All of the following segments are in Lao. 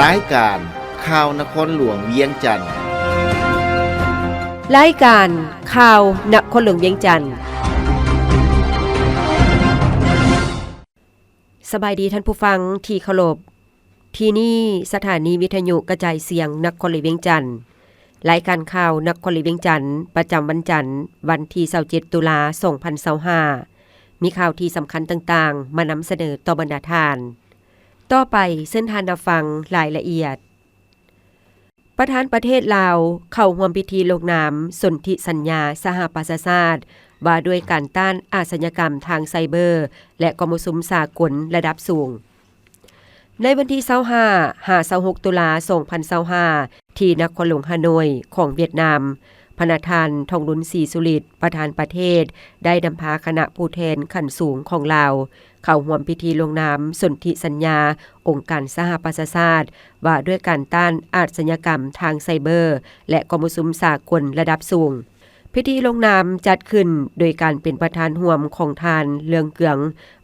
ລາຍການຂ່າວນະຄອນຫຼວງວຽງຈັນ. ລາຍການຂ່າວນະຄອນຫຼວງວຽງຈັນ. ສະບາຍດີທ່ານຜູ້ຟັງທີ່ເຄົາລົບ. ທີ່ນີ້ສະຖານີວິທະຍຸກະຈາຍສຽງນະຄອນຫຼວງວຽງຈັນ. ລາຍການຂ່າວນະຄອນຫຼວງວຽງຈັນ ປະຈຳວັນຈັນ ວັນທີຊາວເຈັດ ຕຸລາ ສອງພັນຊາວຫ້າ ມີຂ່າວທີ່ສຳຄັນຕ່າງໆ ມານຳສະເໜີຕໍ່ບັນດາທ່ານ. ຕໍ່ໄປເຊີນທ່ານຮັບຟັງລາຍລະອຽດ. ປະທານປະເທດລາວເຂົ້າຮ່ວມພິທີລົງນາມສົນທິສັນຍາສະຫະປະຊາຊາດ ວ່າດ້ວຍການຕ້ານອາຊະຍາກຳທາງໄຊເບີ ແລະ ກອງປະຊຸມສາກົນລະດັບສູງ. ໃນວັນທີຊາວຫ້າ ຫາ ຊາວຫົກ ຕຸລາ ສອງພັນຊາວຫ້າ ທີ່ນະຄອນຫຼວງຮາໂນຍຂອງຫວຽດນາມ, ພະນະທ່ານ ທອງລຸນ ສີສຸລິດ ປະທານປະເທດ ໄດ້ນຳພາຄະນະຜູ້ແທນຂັ້ນສູງຂອງລາວ ເຂົ້າຮ່ວມພິທີລົງນາມສົນທິສັນຍາອົງການສະຫະປະຊາຊາດ ວ່າດ້ວຍການຕ້ານອາຊະຍາກຳທາງໄຊເບີ ແລະ ກອງປະຊຸມສາກົນລະດັບສູງ. ພິທີລົງນາມຈັດຂຶ້ນໂດຍການເປັນປະທານຮ່ວມຂອງທ່ານ ເລື່ອງເກືອງ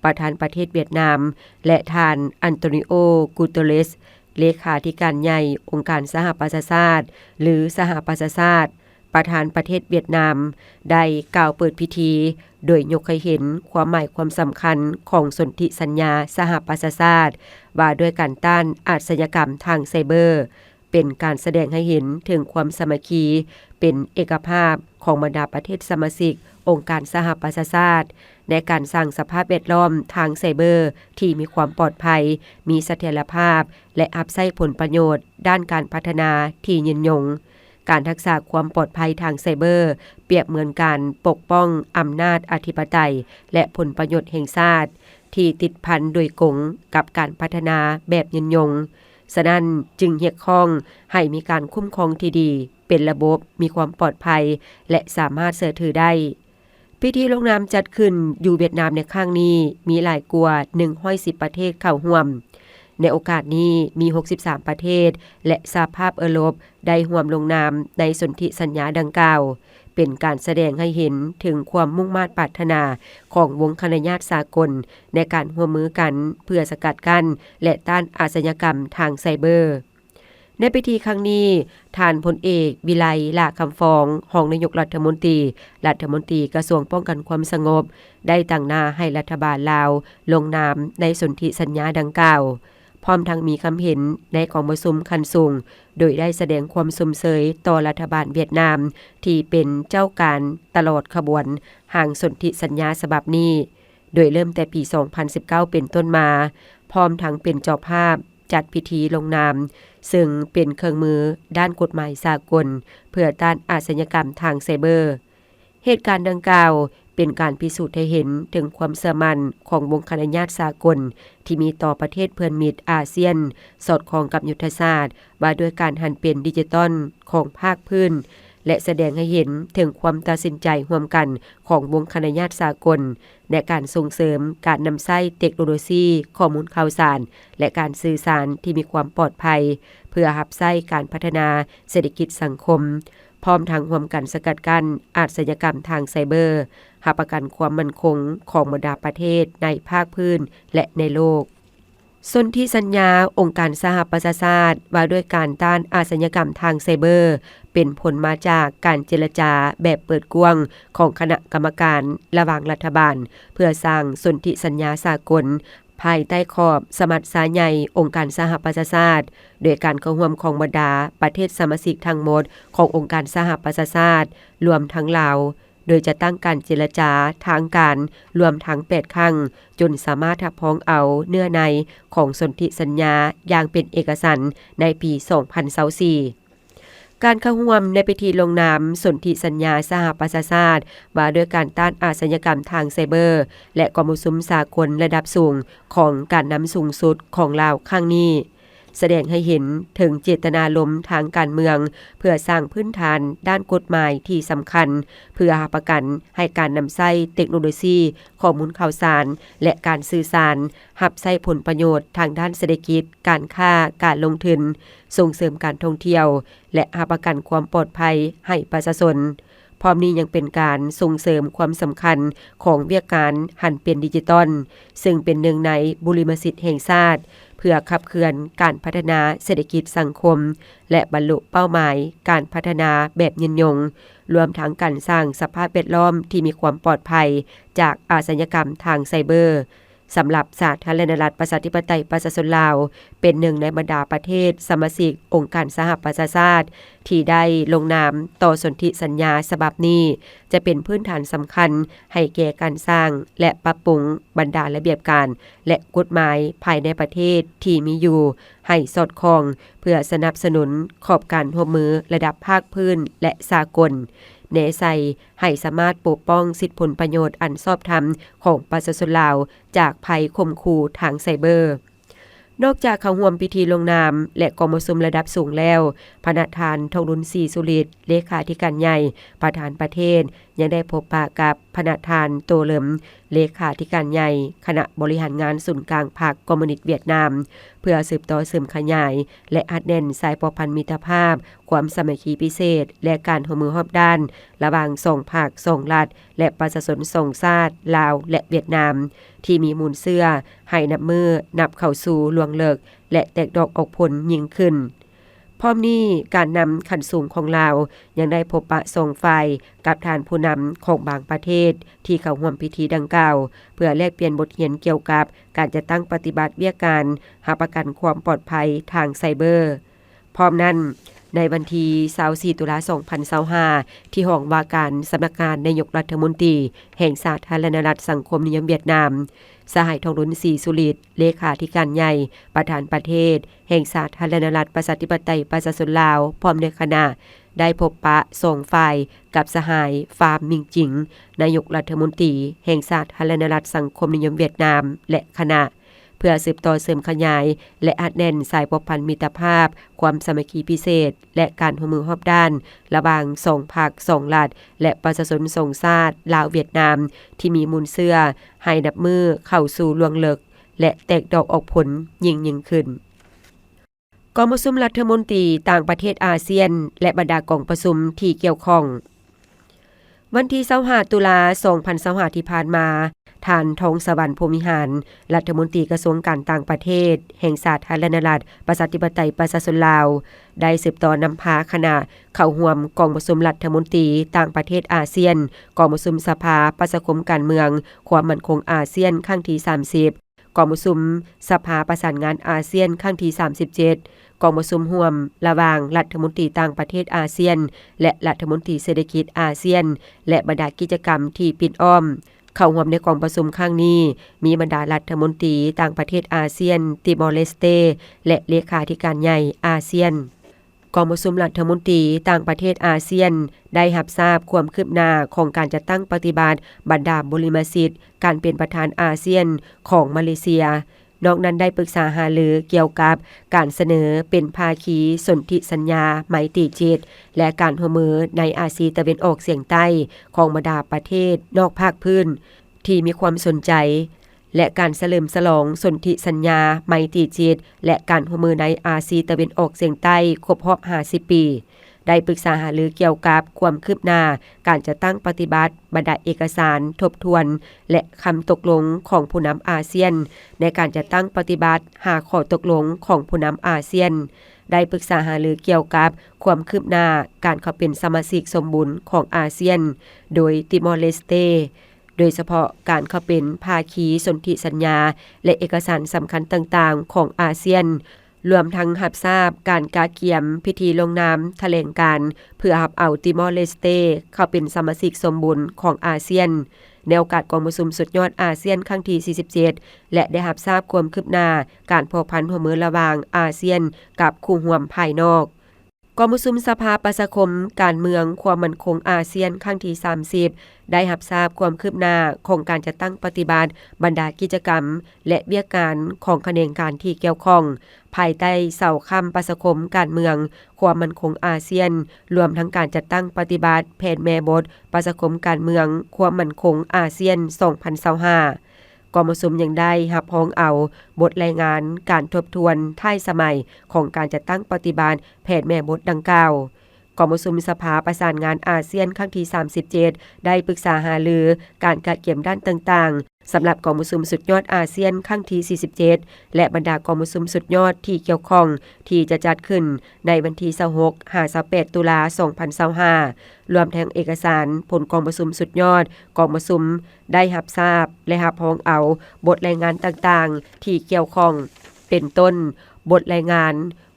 ປະທານປະເທດຫວຽດນາມ ແລະ ທ່ານ ອັນໂຕນິໂອ ກູເຕີເຣສ ເລຂາທິການໃຫຍ່ອົງການສະຫະປະຊາຊາດ ຫຼື ສະຫະປະຊາຊາດ, ປະທານປະເທດຫວຽດນາມ ໄດ້ກ່າວເປີດພິທີ ໂດຍຍົກໃຫ້ເຫັນຄວາມໝາຍຄວາມສຳຄັນຂອງສົນທິສັນຍາສະຫະປະຊາຊາດ ວ່າດ້ວຍການຕ້ານອາຊະຍາກຳທາງໄຊເບີ, ເປັນການສະແດງໃຫ້ເຫັນເຖິງຄວາມສາມັກຄີ, ເປັນເອກະພາບຂອງບັນດາປະເທດສະມາຊິກອົງການສະຫະປະຊາຊາດ ໃນການສ້າງສະພາບແວດລ້ອມທາງໄຊເບີທີ່ມີຄວາມປອດໄພ, ມີສະຖຽນລະພາບ ແລະ ຮັບໃຊ້ຜົນປະໂຫຍດດ້ານການພັດທະນາທີ່ຍືນຍົງ. ການຮັກສາຄວາມປອດໄພທາງໄຊເບີ ປຽບເໝືອນການປົກປ້ອງອຳນາດອະທິປະໄຕ ແລະ ຜົນປະໂຫຍດແຫ່ງຊາດ ທີ່ຕິດພັນໂດຍກົງກັບການພັດທະນາແບບຍືນຍົງ. ສະນັ້ນ, ຈຶ່ງຮຽກຮ້ອງໃຫ້ມີການຄຸ້ມຄອງທີ່ດີ, ເປັນລະບົບ, ມີຄວາມປອດໄພ ແລະ ສາມາດເຊື່ອຖືໄດ້. ພິທີລົງນາມຈັດຂຶ້ນຢູ່ຫວຽດນາມໃນຄັ້ງນີ້ ມີຫຼາຍກວ່າໜຶ່ງຮ້ອຍສິບປະເທດເຂົ້າຮ່ວມ. ໃນໂອກາດນີ້ ມີຫົກສິບສາມປະເທດ ແລະ ສະຫະພາບເອີຣົບ ໄດ້ຮ່ວມລົງນາມໃນສົນທິສັນຍາດັ່ງກ່າວ, ເປັນການສະແດງໃຫ້ເຫັນເຖິງຄວາມມຸ່ງມາດປາດຖະໜາຂອງວົງຄະນະຍາດສາກົນ ໃນການຮ່ວມມືກັນເພື່ອສະກັດກັ້ນ ແລະ ຕ້ານອາຊະຍາກຳທາງໄຊເບີ. ໃນພິທີຄັ້ງນີ້, ທ່ານພົນເອກ ວິໄລ ຫຼ້າຄຳຟອງ ຮອງນາຍົກລັດຖະມົນຕີ, ລັດຖະມົນຕີກະຊວງປ້ອງກັນຄວາມສະຫງົບ ໄດ້ຕາງໜ້າໃຫ້ລັດຖະບານລາວລົງນາມໃນສົນທິສັນຍາດັ່ງກ່າວ, ພ້ອມທັງມີຄຳເຫັນໃນກອງປະຊຸມຂັ້ນສູງ, ໂດຍໄດ້ສະແດງຄວາມຊົມເຊີຍຕໍ່ລັດຖະບານຫວຽດນາມ ທີ່ເປັນເຈົ້າການຕະຫຼອດຂະບວນຮ່າງສົນທິສັນຍາສະບັບນີ້, ໂດຍເລີ່ມແຕ່ປີສອງພັນສິບເກົ້າເປັນຕົ້ນມາ, ພ້ອມທັງເປັນເຈົ້າພາບຈັດພິທີລົງນາມ, ເຊິ່ງເປັນເຄື່ອງມືດ້ານກົດໝາຍສາກົນ ເພື່ອຕ້ານອາຊະຍາກຳທາງໄຊເບີ. ເຫດການດັ່ງກ່າວ ເປັນການພິສູດໃຫ້ເຫັນເຖິງຄວາມເຊື່ອໝັ້ນຂອງວົງຄະນະຍາດສາກົນ ທີ່ມີຕໍ່ປະເທດເພື່ອນມິດອາຊຽນ, ສອດຄ່ອງກັບຍຸດທະສາດວ່າດ້ວຍການຫັນເປັນດິຈິຕອນຂອງພາກພື້ນ ແລະ ສະແດງໃຫ້ເຫັນເຖິງຄວາມຕັດສິນໃຈຮ່ວມກັນຂອງວົງຄະນະຍາດສາກົນ ໃນການສົ່ງເສີມການນຳໃຊ້ເຕັກໂນໂລຊີຂໍ້ມູນຂ່າວສານ ແລະ ການສື່ສານທີ່ມີຄວາມປອດໄພ ເພື່ອຮັບໃຊ້ການພັດທະນາເສດຖະກິດສັງຄົມ, ພ້ອມທັງຮ່ວມກັນສະກັດກັ້ນອາຊະຍາກຳທາງໄຊເບີ, ຮັບປະກັນຄວາມໝັ້ນຄົງຂອງບັນດາປະເທດໃນພາກພື້ນ ແລະ ໃນໂລກ. ສົນທິສັນຍາອົງການສະຫະປະຊາຊາດວ່າດ້ວຍການຕ້ານອາຊະຍາກຳທາງໄຊເບີ ເປັນຜົນມາຈາກການເຈລະຈາແບບເປີດກວ້າງຂອງຄະນະກຳມະການລະຫວ່າງລັດຖະບານ ເພື່ອສ້າງສົນທິສັນຍາສາກົນ ພາຍໃຕ້ຂອບສະມັດຊາໃຫຍ່ອົງການສະຫະປະຊາຊາດ, ໂດຍການເຂົ້າຮ່ວມຂອງບັນດາປະເທດສະມາຊິກທັງໝົດຂອງອົງການສະຫະປະຊາຊາດ, ລວມທັງລາວ, ໂດຍຈະຕັ້ງການເຈລະຈາທາງການລວມທັງແປດຄັ້ງ, ຈົນສາມາດຮັບຮອງເອົາເນື້ອໃນຂອງສົນທິສັນຍາຢ່າງເປັນເອກະສັນໃນປີສອງພັນຊາວສີ່. ການເຂົ້າຮ່ວມໃນພິທີລົງນາມສົນທິສັນຍາສະຫະປະຊາຊາດວ່າດ້ວຍການຕ້ານອາຊະຍາກຳທາງໄຊເບີ ແລະ ກອງປະຊຸມສາກົນລະດັບສູງຂອງການນຳສູງສຸດຂອງລາວຄັ້ງນີ້ ສະແດງໃຫ້ເຫັນເຖິງເຈດຕະນາລົມທາງການເມືອງ ເພື່ອສ້າງພື້ນຖານດ້ານກົດໝາຍທີ່ສຳຄັນ ເພື່ອຮັບປະກັນໃຫ້ການນຳໃຊ້ເຕັກໂນໂລຊີຂໍ້ມູນຂ່າວສານ ແລະ ການສື່ສານ ຮັບໃຊ້ຜົນປະໂຫຍດທາງດ້ານເສດຖະກິດ, ການຄ້າ, ການລົງທຶນ, ສົ່ງເສີມການທ່ອງທ່ຽວ ແລະ ຮັບປະກັນຄວາມປອດໄພໃຫ້ປະຊາຊົນ, ເ ພ້ອມນີ້ຍັງເປັນການສົ່ງເສີມຄວາມສຳຄັນຂອງວຽກການຫັນເປັນດິຈິຕອນ, ເຊິ່ງເປັນໜຶ່ງໃນບຸລິມະສິດແຫ່ງຊາດ ເພື່ອຂັບເຄື່ອນການພັດທະນາເສດຖະກິດສັງຄົມ ແລະ ບັນລຸເປົ້າໝາຍການພັດທະນາແບບຍືນຍົງ, ລວມທັງການສ້າງສະພາບແວດລ້ອມທີ່ມີຄວາມປອດໄພຈາກອາຊະຍາກຳທາງໄຊເບີ. ສຳລັບສາທາລະນະລັດ ປະຊາທິປະໄຕ ປະຊາຊົນລາວ ເປັນໜຶ່ງໃນບັນດາປະເທດສະມາຊິກອົງການສະຫະປະຊາຊາດ ທີ່ໄດ້ລົງນາມຕໍ່ສົນທິສັນຍາສະບັບນີ້ ຈະເປັນພື້ນຖານສຳຄັນໃຫ້ແກ່ການສ້າງ ແລະ ປັບປຸງບັນດາລະບຽບການ ແລະ ກົດໝາຍພາຍໃນປະເທດທີ່ມີຢູ່ໃຫ້ສອດຄ່ອງ ເພື່ອສະໜັບສະໜູນຂອບການຮ່ວມມືລະດັບພາກພື້ນ ແລະ ສາກົນ, ແນໃສ່ໃຫ້ສາມາດປົກປ້ອງສິດຜົນປະໂຫຍດອັນຊອບທຳຂອງປະຊາຊົນລາວ ຈາກໄພຂົ່ມຂູ່ທາງໄຊເບີ. ນອກຈາກເຂົ້າຮ່ວມພິທີລົງນາມ ແລະ ກອງປະຊຸມລະດັບສູງແລ້ວ, ພະນະທ່ານ ທອງລຸນ ສີສຸລິດ ເລຂາທິການໃຫຍ່ ປະທານປະເທດ ຍັງໄດ້ພົບປະກັບພະນະທ່ານ ໂຕເລິມ ເລຂາທິການໃຫຍ່ຄະນະບໍລິຫານງານສູນກາງພັກຄອມມູນິດຫວຽດນາມ ເພື່ອສືບຕໍ່ເສີມຂະຫຍາຍ ແລະ ຮັດແໜ້ນສາຍພົວພັນມິດຕະພາບ, ຄວາມສາມັກຄີພິເສດ ແລະ ການຮ່ວມມືຮອບດ້ານ ລະຫວ່າງສອງພັກ, ສອງລັດ ແລະ ປະຊາຊົນສອງຊາດ ລາວ ແລະ ຫວຽດນາມ ທີ່ມີມູນເຊື້ອໃຫ້ນັບມື້ນັບເຂົ້າສູ່ລວງເລິກ ແລະ ແຕກດອກອອກຜົນຍິ່ງຂຶ້ນ. ພ້ອມນີ້, ການນຳຂັ້ນສູງຂອງລາວຍັງໄດ້ພົບປະສອງຝ່າຍກັບທ່ານຜູ້ນຳຂອງບາງປະເທດທີ່ເຂົ້າຮ່ວມພິທີດັ່ງກ່າວ ເພື່ອແລກປ່ຽນບົດຮຽນກ່ຽວກັບການຈັດຕັ້ງປະຕິບັດວຽກການຮັບປະກັນຄວາມປອດໄພທາງໄຊເບີ. ພ້ອມນັ້ນ, ໃນວັນທີຊາວສີ່ ຕຸລາ ສອງພັນຊາວຫ້າ ທີ່ຫ້ອງວ່າການສຳນັກງານນາຍົກລັດຖະມົນຕີແຫ່ງສາທາລະນະລັດສັງຄົມນິຍົມຫວຽດນາມ, ສະຫາຍ ທອງລຸນ ສີສຸລິດ ເລຂາທິການໃຫຍ່ ປະທານປະເທດແຫ່ງສາທາລະນະລັດ ປະຊາທິປະໄຕ ປະຊາຊົນລາວ ພ້ອມດ້ວຍຄະນະ ໄດ້ພົບປະສອງຝ່າຍກັບສະຫາຍ ຟາມ ມິງຈິງ ນາຍົກລັດຖະມົນຕີແຫ່ງສາທາລະນະລັດສັງຄົມນິຍົມຫວຽດນາມ ແລະ ຄະນະ ເພື່ອສືບຕໍ່ເສີມຂະຫຍາຍ ແລະ ອັດແໜ້ນສາຍພົວພັນມິດຕະພາບ, ຄວາມສາມັກຄີພິເສດ ແລະ ການຮ່ວມມືຮອບດ້ານ ລະຫວ່າງສອງພັກ, ສອງລັດ ແລະ ປະຊາຊົນສອງຊາດ ລາວ-ຫວຽດນາມ ທີ່ມີມູນເຊື້ອໃຫ້ນັບມື້ເຂົ້າສູ່ລວງເລິກ ແລະ ແຕກດອກອອກຜົນຍິ່ງໆຂຶ້ນ. ກອງປະຊຸມລັດຖະມົນຕີຕ່າງປະເທດອາຊຽນ ແລະ ບັນດາກອງປະຊຸມທີ່ກ່ຽວຂ້ອງ. ວັນທີຊາວຫ້າ ຕຸລາ ສອງພັນຊາວຫ້າ ທີ່ຜ່ານມາ, ທ່ານ ທອງສະຫວັນ ພົມວິຫານ ລັດຖະມົນຕີກະຊວງການຕ່າງປະເທດແຫ່ງສາທາລະນະລັດ ປະຊາທິປະໄຕ ປະຊາຊົນລາວ ໄດ້ສືບຕໍ່ນຳພາຄະນະເຂົ້າຮ່ວມກອງປະຊຸມລັດຖະມົນຕີຕ່າງປະເທດອາຊຽນ, ກອງປະຊຸມສະພາປະຊາຄົມການເມືອງ, ຄວາມໝັ້ນຄົງອາຊຽນ ຄັ້ງທີສາມສິບ, ກອງປະຊຸມສະພາປະສານງານອາຊຽນຄັ້ງທີສາມສິບເຈັດ, ກອງປະຊຸມຮ່ວມລະຫວ່າງລັດຖະມົນຕີຕ່າງປະເທດອາຊຽນ ແລະ ລັດຖະມົນຕີເສດຖະກິດອາຊຽນ ແລະ ບັນດາກິດຈະກຳທີ່ປິດອ້ອມ. ເຂົ້າຮ່ວມໃນກອງປະຊຸມຄັ້ງນີ້ ມີບັນດາລັດຖະມົນຕີຕ່າງປະເທດອາຊຽນ, ຕິມອລເລສເຕ ແລະ ເລຂາທິການໃຫຍ່ອາຊຽນ. ກອງປະຊຸມລັດຖະມົນຕີຕ່າງປະເທດອາຊຽນ ໄດ້ຮັບຊາບຄວາມຄືບໜ້າຂອງການຈັດຕັ້ງປະຕິບັດບັນດາບຸລິມະສິດການເປັນປະທານອາຊຽນຂອງມາເລເຊຍ. ນອກນັ້ນໄດ້ປຶກສາຫາລືກ່ຽວກັບການສະເໜີເປັນພາຄີສົນທິສັນຍາໄມຕີຈິດ ແລະ ການຮ່ວມມືໃນອາຊີຕາເວັນອອກສຽງໃຕ້ຂອງບັນດາປະເທດນອກພາກພື້ນທີ່ມີຄວາມສົນໃຈ ແລະ ການສະເຫຼີມສະຫຼອງສົນທິສັນຍາໄມຕີຈິດ ແລະ ການຮ່ວມມືໃນອາຊີຕາເວັນອອກສຽງໃຕ້ຄົບຮອບຫ້າສິບປີ, ໄດ້ປຶກສາຫາລືກ່ຽວກັບຄວາມຄືບໜ້າການຈັດຕັ້ງປະຕິບັດບັນດາເອກະສານທົບທວນ ແລະ ຄຳຕົກລົງຂອງຜູ້ນຳອາຊຽນ ໃນການຈັດຕັ້ງປະຕິບັດຫ້າຂໍ້ຕົກລົງຂອງຜູ້ນຳອາຊຽນ, ໄດ້ປຶກສາຫາລືກ່ຽວກັບຄວາມຄືບໜ້າການເຂົ້າເປັນສະມາຊິກສົມບູນຂອງອາຊຽນ ໂດຍຕິມອລເລສເຕ, ໂດຍສະເພາະການເຂົ້າເປັນພາຄີສົນທິສັນຍາ ແລະ ເອກະສານສຳຄັນຕ່າງໆຂອງອາຊຽນ, ລວມທັງຮັບຊາບການກະກຽມພິທີລົງນາມຖະແຫຼງການເພື່ອຮັບເອົາຕິມອລເລສເຕເຂົ້າເປັນສະມາຊິກສົມບູນຂອງອາຊຽນ ໃນໂອກາດກອງປະຊຸມສຸດຍອດອາຊຽນຄັ້ງທີສີ່ສິບເຈັດ ແລະ ໄດ້ຮັບຊາບຄວາມຄືບໜ້າການພົວພັນຮ່ວມມືລະຫວ່າງອາຊຽນກັບຄູ່ຮ່ວມພາຍນອກ. ກອງປະຊຸມສະພາປະຊາຄົມການເມືອງຄວາມໝັ້ນຄົງອາຊຽນຄັ້ງທີສາມສິບ ໄດ້ຮັບຊາບຄວາມຄືບໜ້າຂອງການຈັດຕັ້ງປະຕິບັດບັນດາກິດຈະກຳ ແລະ ວຽກງານຂອງຂະແໜງການທີ່ກ່ຽວຂ້ອງ ພາຍໃຕ້ເສົາຄ້ຳປະຊາຄົມການເມືອງຄວາມໝັ້ນຄົງອາຊຽນ, ລວມທັງການຈັດຕັ້ງປະຕິບັດແຜນແມ່ບົດປະຊາຄົມການເມືອງຄວາມໝັ້ນຄົງອາຊຽນ ສອງພັນຊາວຫ້າ. ກອງປະຊຸມຍັງໄດ້ຮັບຮອງເອົາບົດລາຍງານການທົບທວນທ້າຍສະໄໝຂອງການຈັດຕັ້ງປະຕິບັດແຜນແມ່ບົດດັ່ງກ່າວ. ກອງປະຊຸມສະພາປະສານງານອາຊຽນຄັ້ງທີສາມສິບເຈັດ ໄດ້ປຶກສາຫາລືການກະກຽມດ້ານຕ່າງໆ ສຳລັບກອງປະຊຸມສຸດຍອດອາຊຽນຄັ້ງທີສີ່ສິບເຈັດ ແລະ ບັນດາກອງປະຊຸມສຸດຍອດທີ່ກ່ຽວຂ້ອງ ທີ່ຈະຈັດຂຶ້ນໃນວັນທີຊາວຫົກ ຫາ ຊາວແປດ ຕຸລາ ສອງພັນຊາວຫ້າ ລວມທັງເອກະສານຜົນກອງປະຊຸມສຸດຍອດກອງປະຊຸມ ໄດ້ຮັບຊາບ ແລະ ຮັບຮອງເອົາບົດລາຍງານຕ່າງໆທີ່ກ່ຽວຂ້ອງ ເປັນຕົ້ນ ບົດລາຍງານ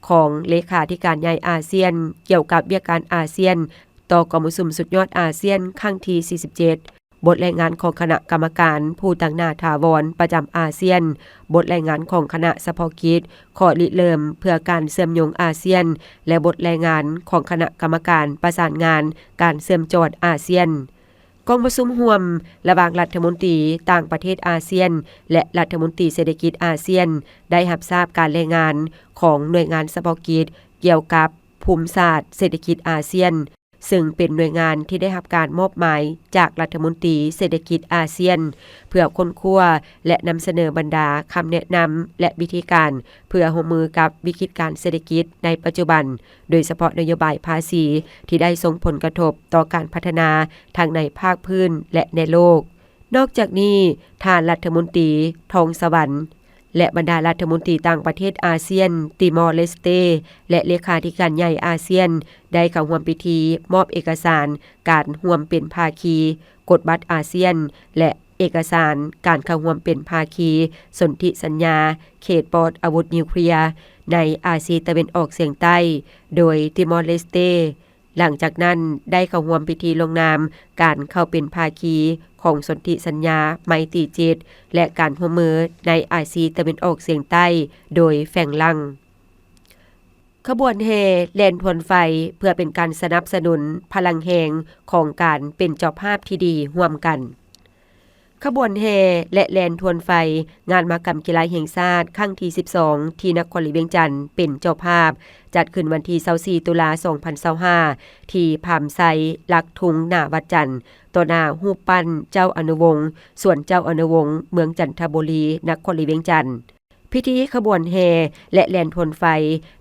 ຂອງເລຂາທິການໃຫຍ່ອາຊຽນ ກ່ຽວກັບວຽກງານອາຊຽນ ຕໍ່ກອງປະຊຸມສຸດຍອດອາຊຽນຄັ້ງທີສີ່ສິບເຈັດ, ບົດລາຍງານຂອງຄະນະກຳມະການຜູ້ຕາງໜ້າຖາວອນປະຈຳອາຊຽນ, ບົດລາຍງານຂອງຄະນະສະເພາະກິດຂໍ້ລິເລີ່ມເພື່ອການເຊື່ອມໂຍງອາຊຽນ ແລະ ບົດລາຍງານຂອງຄະນະກຳມະການປະສານງານການເຊື່ອມຈອດອາຊຽນ. ກອງປະຊຸມຮ່ວມລະຫວ່າງລັດຖະມົນຕີຕ່າງປະເທດອາຊຽນ ແລະ ລັດຖະມົນຕີເສດຖະກິດອາຊຽນ ໄດ້ຮັບຊາບການລາຍງານຂອງໜ່ວຍງານສະເພາະກິດກ່ຽວກັບພູມສາດເສດຖະກິດອາຊຽນ, ເຊິ່ງເປັນໜ່ວຍງານທີ່ໄດ້ຮັບການມອບໝາຍຈາກລັດຖະມົນຕີເສດຖະກິດອາຊຽນ ເພື່ອຄົ້ນຄວ້າ ແລະ ນຳສະເໜີບັນດາຄຳແນະນຳ ແລະ ວິທີການເພື່ອຮ່ວມມືກັບວິກິດການເສດຖະກິດໃນປັດຈຸບັນ, ໂດຍສະເພາະນະໂຍບາຍພາສີທີ່ໄດ້ສົ່ງຜົນກະທົບຕໍ່ການພັດທະນາທັງໃນພາກພື້ນ ແລະ ໃນໂລກ. ນອກຈາກນີ້, ທ່ານລັດຖະມົນຕີ ທອງສະຫວັນ ແລະ ບັນດາລັດຖະມົນຕີຕ່າງປະເທດອາຊຽນ, ຕີມໍເລສເຕ ແລະ ເລຂາທິການໃຫຍ່ອາຊຽນ ໄດ້ເຂົ້າຮ່ວມພິທີມອບເອກະສານການຮ່ວມເປັນພາຄີກົດບັດອາຊຽນ ແລະ ເອກະສານການເຂົ້າຮ່ວມເປັນພາຄີສົນທິສັນຍາເຂດປອດອາວຸດນິວເຄລຍໃນອາຊີຕາເວັນອອກສຽງໃຕ້ ໂດຍຕີມໍເລສເຕ. ຫຼັງຈາກນັ້ນໄດ້ເຂົ້າຮ່ວມພິທີລົງນາມການເຂົ້າເປັນພາຄີຂອງສົນທິສັນຍາໄມຕີຈິດ ແລະ ການຮ່ວມມືໃນອາຊີຕາເວັນອອກສຽງໃຕ້ ໂດຍແຝງຫຼັງ. ຂະບວນແຫ່ແລ່ນທວນໄຟ ເພື່ອເປັນການສະໜັບສະໜູນພະລັງແຮງຂອງການເປັນເຈົ້າພາບທີ່ດີຮ່ວມກັນ. ຂະບວນແຫ່ ແລະ ແລ່ນທວນໄຟ ງານມະຫະກຳກິລາແຫ່ງຊາດຄັ້ງທີສິບສອງ ທີ່ນະຄອນຫຼວງວຽງຈັນເປັນເຈົ້າພາບ, ຈັດຂຶ້ນວັນທີຊາວສີ່ ຕຸລາ ສອງພັນຊາວຫ້າ ທີ່ພາມໄຊ ຫຼັກທຸງ ໜ້າວັດຈັນ, ຕໍ່ໜ້າຮູບປັ້ນເຈົ້າອະນຸວົງ ສວນເຈົ້າອະນຸວົງ ເມືອງຈັນທະບູລີ, ນະຄອນຫຼວງວຽງຈັນ. ພິທີຂະບວນແຫ່ ແລະ ແລ່ນທວນໄຟ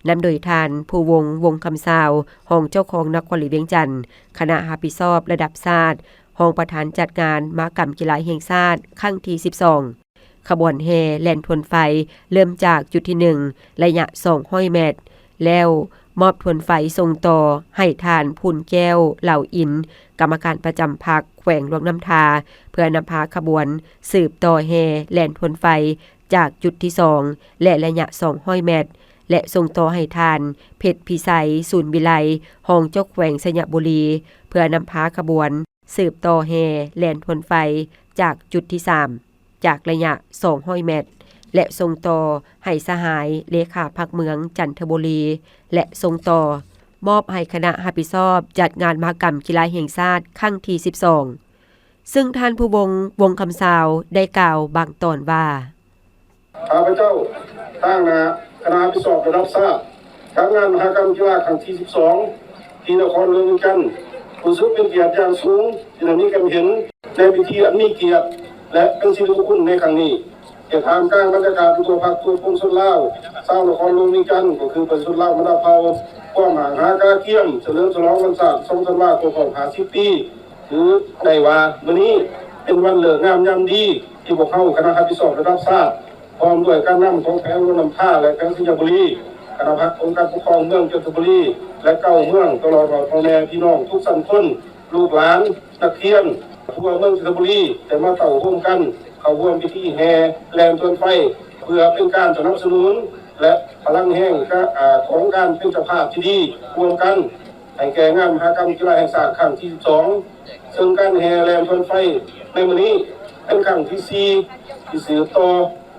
ນຳໂດຍທ່ານ ພູວົງ ວົງຄຳຊາວ ຮອງເຈົ້າຄອງນະຄອນຫຼວງວຽງຈັນ, ຄະນະຮັບຜິດຊອບລະດັບຊາດ, ຮອງປະທານຈັດງານມະຫະກຳກິລາແຫ່ງຊາດຄັ້ງທີສິບສອງ. ຂະບວນແຫ່ແລ່ນທວນໄຟເລີ່ມຈາກຈຸດທີໜຶ່ງ ໄລຍະສອງຮ້ອຍແມັດ ແລ້ວມອບທວນໄຟສົ່ງຕໍ່ໃຫ້ທ່ານ ພູນແກ້ວ ເຫຼົ່າອິນ ກຳມະການປະຈຳພັກແຂວງຫຼວງນ້ຳທາ ເພື່ອນຳພາຂະບວນສືບຕໍ່ແຫ່ແລ່ນທວນໄຟ ຈາກຈຸດທີສອງ ແລະ ໄລຍະສອງຮ້ອຍແມັດ ແລະ ສົ່ງຕໍ່ໃຫ້ທ່ານ ເພັດພິໄຊ ສູນວິໄລ ຮອງເຈົ້າແຂວງໄຊຍະບູລີ ເພື່ອນຳພາຂະບວນສືບຕໍ່ແຫ່ແລ່ນທວນໄຟ ຈາກຈຸດທີສາມ ຈາກໄລຍະສອງຮ້ອຍແມັດ ແລະ ສົ່ງຕໍ່ໃຫ້ສະຫາຍເລຂາພັກເມືອງຈັນທະບູລີ ແລະ ສົ່ງຕໍ່ມອບໃຫ້ຄະນະຮັບຜິດຊອບຈັດງານມະຫະກຳກິລາແຫ່ງຊາດຄັ້ງທີສິບສອງ. ເຊິ່ງທ່ານ ພູວົງ ວົງຄຳຊາວ ໄດ້ກ່າວບາງຕອນວ່າ: ຂ້າພະເຈົ້າ ຕາງໜ້າຄະນະຮັບຜິດຊອບລະດັບຊາດ ຈັດງານມະຫະກຳກິລາຄັ້ງທີສິບສອງ ທີ່ນະຄອນຫຼວງວຽງຈັນ ຮູ້ສຶກເປັນກຽດຢ່າງສູງທີ່ໄດ້ມີສ່ວນເຫັນໃນພິທີອັນມີກຽດ ແລະ ເປັນສິລິມຸງຄຸນໃນຄັ້ງນີ້. ເຮັດທ່າມກາງບັນຍາກາດທົ່ວພັກທົ່ວປວງຊົນລາວ ຊາວນະຄອນຫຼວງວຽງຈັນ ກໍຄືປະຊາຊົນລາວບັນດາເຜົ່າ ຄວາມຫາກຫາກາກຽມ ສະເຫຼີມສະຫຼອງວັນຊາດ ສອງທັນວາ ຄົບຮອບຫ້າສິບປີ. ຖືໄດ້ວ່າມື້ນີ້ເປັນວັນເລີກງາມຍາມດີ ທີ່ພວກເຮົາຄະນະຮັບຜິດຊອບລະດັບຊາດ ພ້ອມດ້ວຍການນຳຂອງແຂວງຫຼວງນ້ຳທາ ແລະ ແຂວງໄຊຍະບູລີ, ຄະນະພັກອົງການປົກຄອງເມືອງຈັນທະບູລີ ແລະ ເກົ້າເມືອງ ຕະຫຼອດຮອດພໍ່ແມ່ພີ່ນ້ອງທຸກຊັ້ນຄົນ, ລູກຫຼານ, ນັກຮຽນ ທົ່ວເມືອງຈັນທະບູລີ ໄດ້ມາເຕົ້າໂຮມກັນ ເຂົ້າຮ່ວມພິທີແຫ່ແລ່ນທວນໄຟ ເພື່ອເປັນການສະໜັບສະໜູນ ແລະ ພະລັງແຮງກະ ອາ ຂອງການເປັນເຈົ້າພາບທີ່ດີຮ່ວມກັນ ໃຫ້ແກ່ງານມະຫະກຳກິລາແຫ່ງຊາດຄັ້ງທີສິບສອງ ເຊິ່ງການແຫ່ແລ່ນທວນໄຟໃນມື້ນີ້ເປັນຄັ້ງທີສີ່ ທີ່ສືບຕໍ່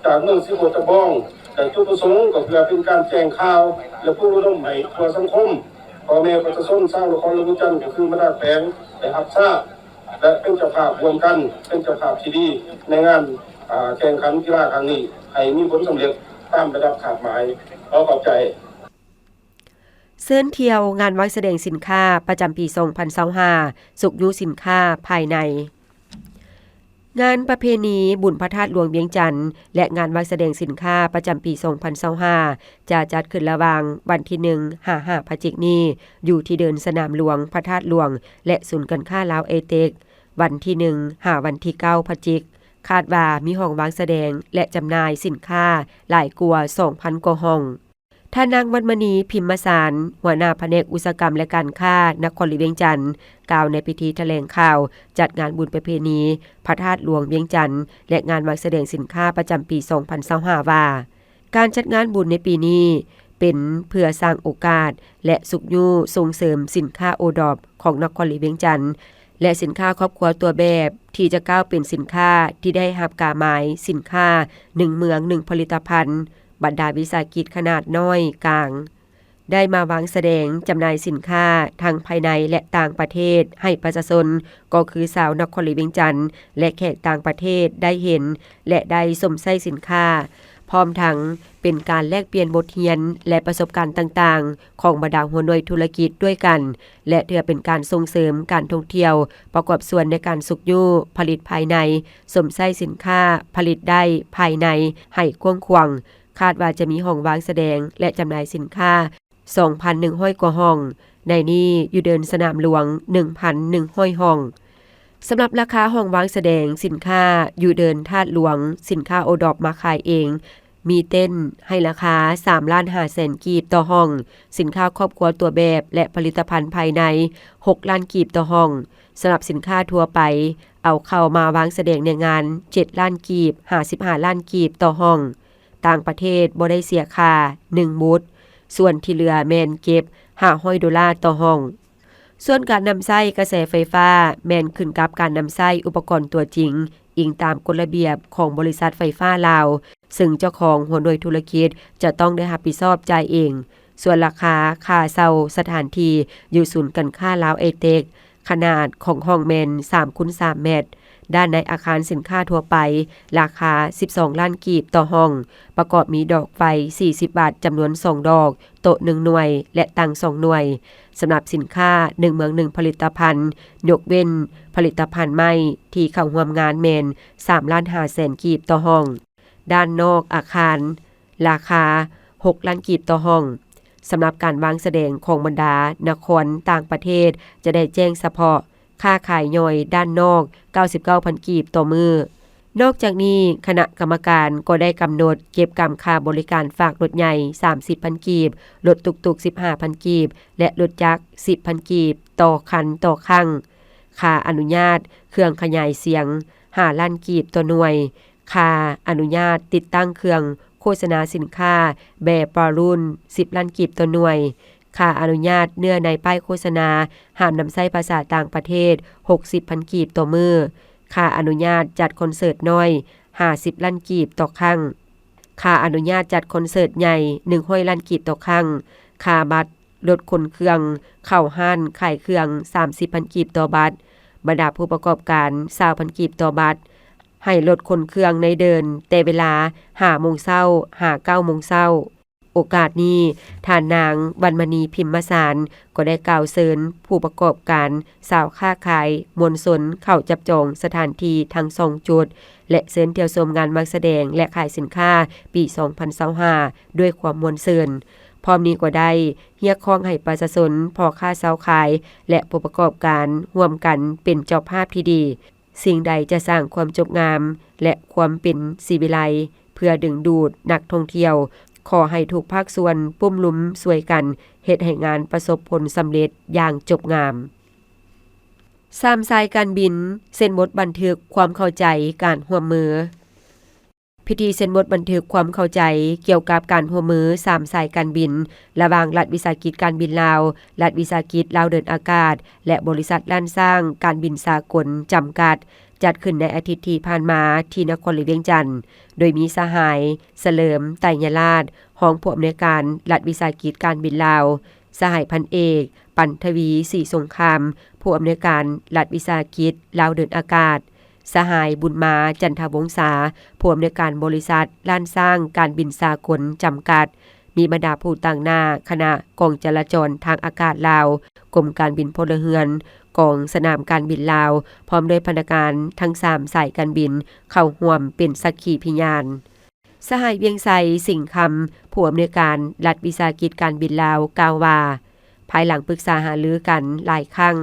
ຈາກເມືອງສີໂຄດຕະບອງ ແລະ ຈຸດປະສົງກໍເພື່ອເປັນການແຈ້ງຂ່າວ ແລະ ປຸກລະດົມໃຫ້ທົ່ວສັງຄົມ ພໍ່ແມ່ປະຊາຊົນຊາວນະຄອນຫຼວງວຽງຈັນ ກໍຄືບັນດາແຂວງ ໄດ້ຮັບຊາບ ແລະ ເປັນເຈົ້າພາບຮ່ວມກັນ ເປັນເຈົ້າພາບທີ່ດີໃນງານ ອາ ແຂ່ງຂັນກິລາຄັ້ງນີ້ ໃຫ້ມີຜົນສຳເລັດຕາມລະດັບຄາດໝາຍ. ຂໍຂອບໃຈ. ເຊີນທ່ຽວງານວາງສະແດງສິນຄ້າປະຈຳປີສອງພັນຊາວຫ້າ ຊຸກຍູ້ສິນຄ້າພາຍໃນ. ງານປະເພນີບຸນພະທາດຫຼວງວຽງຈັນ ແລະ ງານວາງສະແດງສິນຄ້າປະຈຳປີສອງພັນຊາວຫ້າ ຈະຈັດຂຶ້ນລະຫວ່າງວັນທີໜຶ່ງ ຫາ ຫ້າ ພະຈິກນີ້ ຢູ່ທີ່ເດີ່ນສະໜາມຫຼວງພະທາດຫຼວງ ແລະ ສູນການຄ້າລາວເອເຕັກ ວັນທີໜຶ່ງ ຫາ ວັນທີເກົ້າ ພະຈິກ. ຄາດວ່າມີຫ້ອງວາງສະແດງ ແລະ ຈຳໜ່າຍສິນຄ້າຫຼາຍກວ່າສອງພັນກວ່າຫ້ອງ. ທ່ານນາງ ວັນມະນີ ພິມມະສານ ຫົວໜ້າພະແນກອຸດສາຫະກຳ ແລະ ການຄ້ານະຄອນຫຼວງວຽງຈັນ ກ່າວໃນພິທີຖະແຫຼງຂ່າວຈັດງານບຸນປະເພນີພະທາດຫຼວງວຽງຈັນ ແລະ ງານວາງສະແດງສິນຄ້າປະຈຳປີສອງພັນຊາວຫ້າ ວ່າ ການຈັດງານບຸນໃນປີນີ້ ເປັນເພື່ອສ້າງໂອກາດ ແລະ ຊຸກຍູ້ສົ່ງເສີມສິນຄ້າໂອດອບຂອງນະຄອນຫຼວງວຽງຈັນ ແລະ ສິນຄ້າຄອບຄົວຕົວແບບ ທີ່ຈະກ້າວເປັນສິນຄ້າທີ່ໄດ້ຮັບກາໝາຍສິນຄ້າໜຶ່ງເມືອງໜຶ່ງຜະລິດຕະພັນ. ບັນດາວິສາຫະກິດຂະໜາດນ້ອຍກາງ ໄດ້ມາວາງສະແດງຈຳໜ່າຍສິນຄ້າທັງພາຍໃນ ແລະ ຕ່າງປະເທດໃຫ້ປະຊາຊົນ ກໍຄືຊາວນະຄອນຫຼວງວຽງຈັນ ແລະ ແຂກຕ່າງປະເທດໄດ້ເຫັນ ແລະ ໄດ້ຊົມໃຊ້ສິນຄ້າ, ພ້ອມທັງເປັນການແລກປ່ຽນບົດຮຽນ ແລະ ປະສົບການຕ່າງໆ ຂອງບັນດາຫົວໜ່ວຍທຸລະກິດດ້ວຍກັນ ແລະ ເທື່ອເປັນການສົ່ງເສີມການທ່ອງທ່ຽວ, ປະກອບສ່ວນໃນການຊຸກຍູ້ຜະລິດພາຍໃນ, ຊົມໃຊ້ສິນຄ້າຜະລິດໄດ້ພາຍໃນໃຫ້ກວ້າງຂວາງ. ຄາດວ່າຈະມີຫ້ອງວາງສະແດງ ແລະ ຈຳໜ່າຍສິນຄ້າ ສອງພັນໜຶ່ງຮ້ອຍກວ່າຫ້ອງ, ໃນນີ້ຢູ່ເດີ່ນສະໜາມຫຼວງ ໜຶ່ງພັນໜຶ່ງຮ້ອຍຫ້ອງ. ສຳລັບລາຄາຫ້ອງວາງສະແດງສິນຄ້າຢູ່ເດີ່ນທາດຫຼວງ, ສິນຄ້າໂອດອບມາຂາຍເອງ ມີເຕັ້ນໃຫ້ລາຄາສາມລ້ານຫ້າແສນກີບຕໍ່ຫ້ອງ, ສິນຄ້າຄອບຄົວຕົວແບບ ແລະ ຜະລິດຕະພັນພາຍໃນ ຫົກລ້ານກີບຕໍ່ຫ້ອງ. ສຳລັບສິນຄ້າທົ່ວໄປ ເອົາເຂົ້າມາວາງສະແດງໃນງານ ເຈັດລ້ານກີບ ຫາ ສິບຫ້າລ້ານກີບຕໍ່ຫ້ອງ. ຕ່າງປະເທດບໍ່ໄດ້ເສຍຄ່າໜຶ່ງບຸດ, ສ່ວນທີ່ເຫຼືອແມ່ນເກັບຫ້າຮ້ອຍໂດລາຕໍ່ຫ້ອງ. ສ່ວນການນຳໃຊ້ກະແສໄຟຟ້າ ແມ່ນຂຶ້ນກັບການນຳໃຊ້ອຸປະກອນຕົວຈິງ, ອີງຕາມກົດລະບຽບຂອງບໍລິສັດໄຟຟ້າລາວ, ເຊິ່ງເຈົ້າຂອງຫົວໜ່ວຍທຸລະກິດຈະຕ້ອງໄດ້ຮັບຜິດຊອບຈ່າຍເອງ. ສ່ວນລາຄາຄ່າເຊົ່າສະຖານທີ່ຢູ່ສູນການຄ້າລາວເອເຕັກ, ຂະໜາດຂອງຫ້ອງແມ່ນສາມຄູນສາມແມັດ, ດ້ານໃນອາຄານສິນຄ້າທົ່ວໄປ ລາຄາສິບສອງລ້ານກີບຕໍ່ຫ້ອງ, ປະກອບມີດອກໄຟສີ່ສິບວັດຈຳນວນສອງດອກ, ໂຕະໜຶ່ງໜ່ວຍ ແລະ ຕັ່ງສອງໜ່ວຍ. ສຳລັບສິນຄ້າໜຶ່ງເມືອງໜຶ່ງຜະລິດຕະພັນ, ຍົກເວັ້ນຜະລິດຕະພັນໄມ້ທີ່ເຂົ້າຮ່ວມງານແມ່ນສາມລ້ານຫ້າແສນກີບຕໍ່ຫ້ອງ. ດ້ານນອກອາຄານ ລາຄາຫົກລ້ານກີບຕໍ່ຫ້ອງ. ສຳລັບການວາງສະແດງຂອງບັນດານະຄອນຕ່າງປະເທດ ຈະໄດ້ແຈ້ງສະເພາະຄ່າຂາຍຍ່ອຍດ້ານນອກ ເກົ້າສິບເກົ້າພັນກີບຕໍ່ມື້. ນອກຈາກນີ້, ຄະນະກຳມະການກໍໄດ້ກຳນົດເກັບກຳຄ່າບໍລິການຝາກລົດໃຫຍ່ ສາມສິບພັນກີບ, ລົດຕຸກຕຸກ ສິບຫ້າພັນກີບ ແລະ ລົດຈັກ ສິບພັນກີບຕໍ່ຄັນຕໍ່ຄັ້ງ, ຄ່າອະນຸຍາດເຄື່ອງຂະຫຍາຍສຽງ ຫ້າລ້ານກີບຕໍ່ໜ່ວຍ, ຄ່າອະນຸຍາດຕິດຕັ້ງເຄື່ອງໂຄສະນາສິນຄ້າແບບບາລູນ ສິບລ້ານກີບຕໍ່ໜ່ວຍ, ຄ່າອະນຸຍາດເນື້ອໃນປ້າຍໂຄສະນາຫ້າມນຳໃຊ້ພາສາຕ່າງປະເທດ ຫົກສິບພັນກີບຕໍ່ມື້, ຄ່າອະນຸຍາດຈັດຄອນເສີດນ້ອຍ ຫ້າສິບລ້ານກີບຕໍ່ຄັ້ງ, ຄ່າອະນຸຍາດຈັດຄອນເສີດໃຫຍ່ ໜຶ່ງຮ້ອຍລ້ານກີບຕໍ່ຄັ້ງ, ຄ່າບັດ ລົດຂົນເຄື່ອງເຂົ້າຮ້ານຂາຍເຄື່ອງ ສາມສິບພັນກີບຕໍ່ບັດ, ບັນດາຜູ້ປະກອບການ ຊາວພັນກີບຕໍ່ບັດ, ໃຫ້ລົດຂົນເຄື່ອງໃນເດີ່ນແຕ່ເວລາຫ້າໂມງເຊົ້າຫາເກົ້າໂມງເຊົ້າ. ໂອກາດນີ້, ທ່ານນາງ ວັນມະນີ ພິມມະສານ ກໍໄດ້ກ່າວເຊີນຜູ້ປະກອບການ, ຊາວຄ້າຂາຍ, ມວນຊົນເຂົ້າຈັບຈອງສະຖານທີ່ທັງສອງຈຸດ ແລະ ເຊີນທ່ຽວຊົມງານວາງສະແດງ ແລະ ຂາຍສິນຄ້າປີສອງພັນຊາວຫ້າ ດ້ວຍຄວາມມ່ວນຊື່ນ. ພ້ອມນີ້ກໍໄດ້ຮຽກຮ້ອງໃຫ້ປະຊາຊົນ, ພໍ່ຄ້າຊາວຂາຍ ແລະ ຜູ້ປະກອບການຮ່ວມກັນເປັນເຈົ້າພາບທີ່ດີ. ສິ່ງໃດຈະສ້າງຄວາມຈົບງາມ ແລະ ຄວາມເປັນສີວິໄລ ເພື່ອດຶງດູດນັກທ່ອງທ່ຽວ, ຂໍໃຫ້ທຸກພາກສ່ວນປຸ້ມລຸມຊ່ວຍກັນເຮັດໃຫ້ງານປະສົບຜົນສຳເລັດຢ່າງຈົບງາມ. ສາມສາຍການບິນເຊັນບົດບັນທຶກຄວາມເຂົ້າໃຈການຮ່ວມມື. ພິທີເຊັນບົດບັນທຶກຄວາມເຂົ້າໃຈກ່ຽວກັບການຮ່ວມມືສາມສາຍການບິນ ລະຫວ່າງລັດວິສາຫະກິດການບິນລາວ, ລັດວິສາຫະກິດລາວເດີນອາກາດ ແລະ ບໍລິສັດລ້ານຊ້າງການບິນສາກົນຈຳກັດ ຈັດຂຶ້ນໃນອາທິດທີ່ຜ່ານມາທີ່ນະຄອນຫຼວງວຽງຈັນ, ໂດຍມີສະຫາຍ ສະເຫຼີມ ໄຕຍະລາດ ຮອງຜູ້ອຳນວຍການລັດວິສາຫະກິດການບິນລາວ, ສະຫາຍພັນເອກ ປັນທະວີ ສີສົງຄາມ ຜູ້ອຳນວຍການລັດວິສາຫະກິດລາວເດີນອາກາດ, ສະຫາຍ ບຸນມາ ຈັນທະວົງສາ ຜູ້ອຳນວຍການບໍລິສັດລ້ານຊ້າງການບິນສາກົນຈຳກັດ, ມີບັນດາຜູ້ຕາງໜ້າຄະນະກອງຈະລາຈອນທາງອາກາດລາວ, ກົມການບິນພົນລະເຮືອນ, ກອງສະໜາມການບິນລາວ ພ້ອມດ້ວຍພະນັກງານທັງສາມສາຍການບິນເຂົ້າຮ່ວມເປັນສັກຂີພະຍານ. ສະຫາຍ ວຽງໄຊ ສິງຄຳ ຜູ້ອຳນວຍການລັດວິສາຫະກິດການບິນລາວ ກ່າວວ່າ ພາຍຫຼັງປຶກສາຫາລືກັນຫຼາຍຄັ້ງ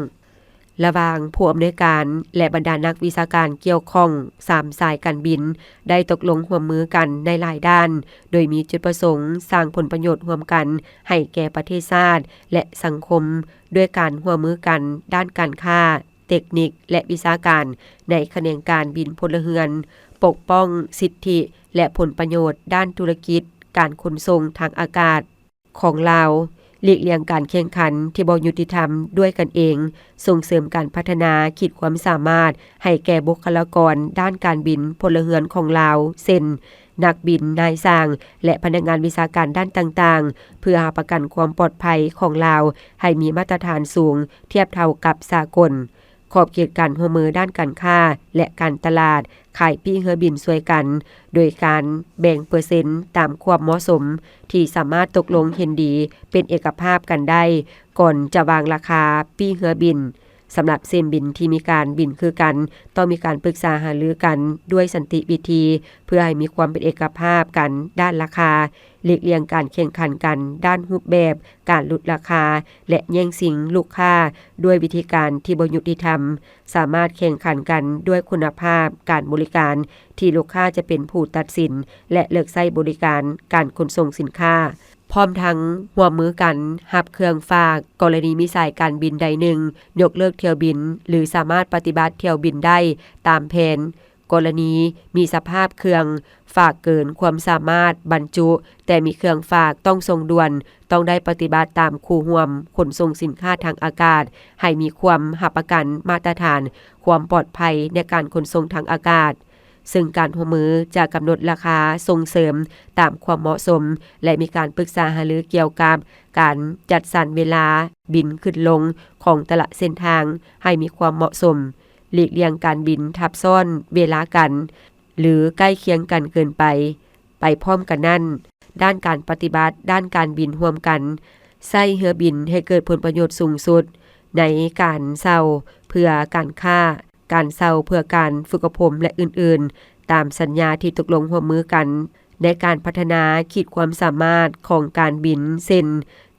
ລະຫວ່າງຜູ້ອຳນວຍການ ແລະ ບັນດານັກວິຊາການກ່ຽວຂ້ອງສາມສາຍການບິນ ໄດ້ຕົກລົງຮ່ວມມືກັນໃນຫຼາຍດ້ານ, ໂດຍມີຈຸດປະສົງສ້າງຜົນປະໂຫຍດຮ່ວມກັນໃຫ້ແກ່ປະເທດຊາດ ແລະ ສັງຄົມ ດ້ວຍການຮ່ວມມືກັນດ້ານການຄ້າ, ເຕັກນິກ ແລະ ວິຊາການໃນຂະແໜງການບິນພົນລະເຮືອນ, ປົກປ້ອງສິດທິ ແລະ ຜົນປະໂຫຍດດ້ານທຸລະກິດການຂົນສົ່ງທາງອາກາດ ຂອງລາວ, ຫຼີກລ່ຽງການແຂ່ງຂັນທີ່ບໍ່ຍຸຕິທຳດ້ວຍກັນເອງ, ສົ່ງເສີມການພັດທະນາຂີດຄວາມສາມາດໃຫ້ແກ່ບຸກຄະລາກອນດ້ານການບິນພົນລະເຮືອນຂອງລາວ ເຊັ່ນ ນັກບິນ, ນາຍຊ່າງ ແລະ ພະນັກງານວິຊາການດ້ານຕ່າງໆ ເພື່ອຮັບປະກັນຄວາມປອດໄພຂອງລາວໃຫ້ມີມາດຕະຖານສູງທຽບເທົ່າກັບສາກົນ. ຂອບເຂດການຮ່ວມມືດ້ານການຄ້າ ແລະ ການຕະຫຼາດ, ຂາຍປີ້ເຮືອບິນຊ່ວຍກັນ ໂດຍການແບ່ງເປີເຊັນຕາມຄວາມເໝາະສົມທີ່ສາມາດຕົກລົງເຫັນດີເປັນເອກະພາບກັນໄດ້ ກ່ອນຈະວາງລາຄາປີ້ເຮືອບິນ. ສຳລັບເຊັ່ນບິນທີ່ມີການບິນຄືກັນ ຕ້ອງມີການປຶກສາຫາລືກັນດ້ວຍສັນຕິວິທີ ເພື່ອໃຫ້ມີຄວາມເປັນເອກະພາບກັນດ້ານລາຄາ, ຫຼີກລ່ຽງການແຂ່ງຂັນກັນດ້ານຮູບແບບການຫຼຸດລາຄາ ແລະ ແຍ່ງຊິງລູກຄ້າດ້ວຍວິທີການທີ່ບໍ່ຍຸຕິທຳ, ສາມາດແຂ່ງຂັນກັນດ້ວຍຄຸນນະພາບການບໍລິການທີ່ລູກຄ້າຈະເປັນຜູ້ຕັດສິນ ແລະ ເລືອກໃຊ້ບໍລິການການຂົນສົ່ງສິນຄ້າ. ພ້ອມທັງຮ່ວມມືກັນຮັບເຄື່ອງຝາກ ກໍລະນີມີສາຍການບິນໃດໜຶ່ງຍົກເລີກຖ້ຽວບິນ ຫຼື ສາມາດປະຕິບັດຖ້ຽວບິນໄດ້ຕາມແຜນ. ກໍລະນີມີສະພາບເຄື່ອງຝາກເກີນຄວາມສາມາດບັນຈຸ, ແຕ່ມີເຄື່ອງຝາກຕ້ອງສົ່ງດ່ວນ, ຕ້ອງໄດ້ປະຕິບັດຕາມຄູ່ຮ່ວມຂົນສົ່ງສິນຄ້າທາງອາກາດ ໃຫ້ມີຄວາມຮັບປະກັນມາດຕະຖານຄວາມປອດໄພໃນການຂົນສົ່ງທາງອາກາດ. ເຊິ່ງການຮ່ວມມືຈະກຳນົດລາຄາສົ່ງເສີມຕາມຄວາມເໝາະສົມ ແລະ ມີການປຶກສາຫາລືກ່ຽວກັບການຈັດສັນເວລາບິນຂຶ້ນລົງຂອງແຕ່ລະເສັ້ນທາງໃຫ້ມີຄວາມເໝາະສົມ, ຫຼີກລ່ຽງການບິນທັບຊ້ອນເວລາກັນ ຫຼື ໃກ້ຄຽງກັນເກີນໄປ. ໄປພ້ອມກັນນັ້ນ, ດ້ານການປະຕິບັດດ້ານການບິນຮ່ວມກັນ, ໃຊ້ເຮືອບິນໃຫ້ເກີດຜົນປະໂຫຍດສູງສຸດໃນການເຊົ່າເພື່ອການຄ້າ, ການເຊົ່າເພື່ອການຝຶກອົບຮົມ ແລະ ອື່ນໆ ຕາມສັນຍາທີ່ຕົກລົງຮ່ວມມືກັນ ໃນການພັດທະນາຂີດຄວາມສາມາດຂອງການບິນ ເຊັ່ນ